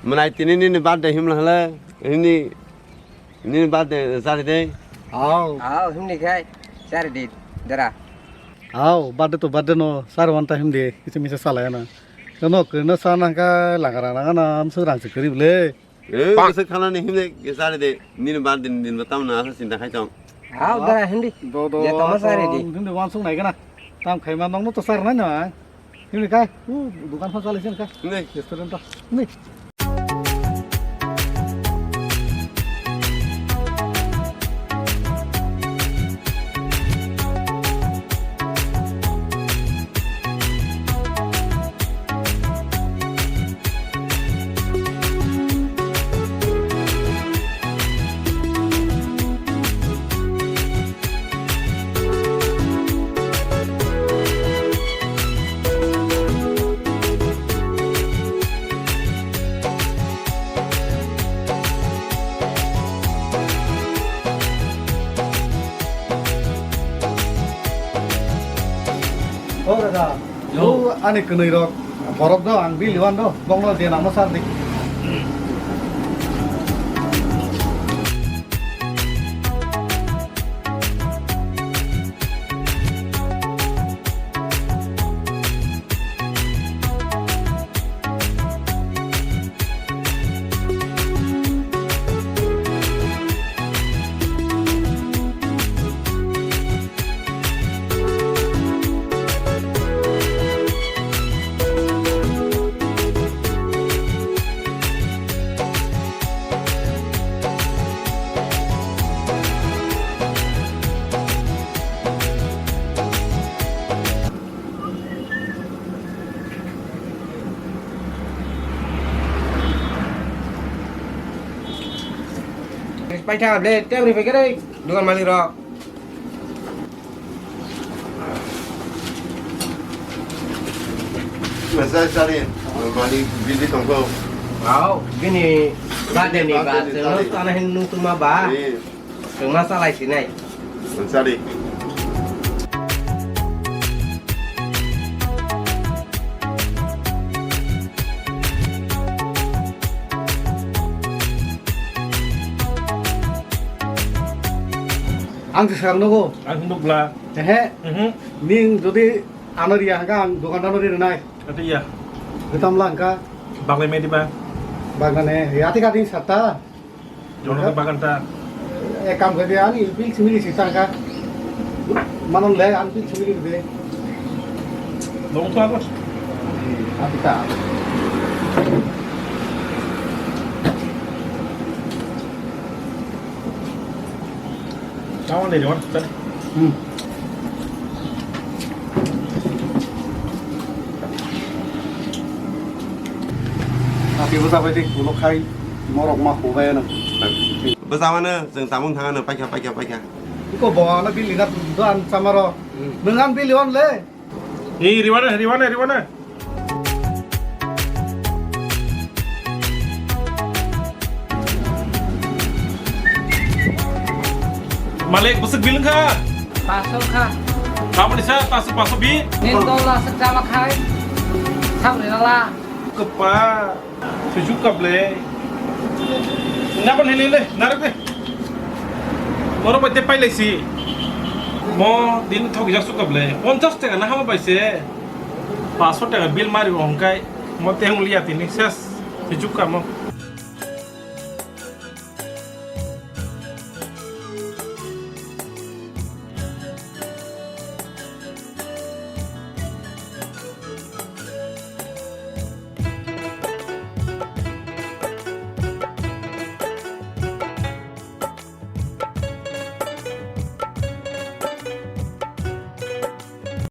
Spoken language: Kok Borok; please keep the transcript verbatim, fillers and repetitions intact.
Mwnai tini nini birthday himla hala, himni, nini birthday chari de. Aw. Aw, himni khai chari de, dara. Aw, birthday to birthday no, chari wan ta himdi, kisa misa salai na. Kono kono sana ka langara langana, amsuk rang se kari bole. Eh, kisa khana ni himne, kisa chari de, nini birthday ni din ba tamna asa chinta khai tong. Aw, dara himdi. Do, do, ya tama chari de. Himdi wan sung nai kana. Tam khai ma nong no to chari nai na. Himni kai, uh, dukan pha chalaisi hwnkha. Himni. Restaurant ta. Himni. O dada, yo. O ani kwnwi rok, borok do ang bili wan do, bongno je namo sar di. Paitha ble, tebri paikhe rei, dukan malik rok. Masa sari, malik bili tongko. Wow, bini birthday ni ba, tengno sana hin nung tuma ba. Eh. Chwngma chalai sinai. Sari. Ang se sakno go. Ang nuk bla. Ehe. Mhm. Ning jodi ano riya hangka ang dokan ano ri nai. Ati ya. Betam langka. Baglai medi ba. Baglane ya ti kading sata. Jono ke bagan ta. Eh, kam kadi ani pil simili si tangka. Manon le an pil simili de. Long to apa? Ati ta. Kawan deh, Wan. Hmm. Tapi bwsa bai tei ulo khai morok ma hubai ano. Bwsa mano chwng tamung thangano paikha, paikha, paikha. Iko bo ano bili na do an chamaro. Hmm. Nwng an bili on le. Ei, riwana, riwana, riwana. Malik, bwswk bill wngkha? Paso kha. Tamoni sa, paso, paso bi? Nin dola swk jama khai. Sabri lala. Kwpa. Sujuk kable. Nabon hele le, narek de. Oro bai te pailai si. Mo din thok jak suk kable. Ponchas taka na hama bai se. Paso taka bill mari o hongkai. Mo te hung liya tini ses. Sujuk kamo.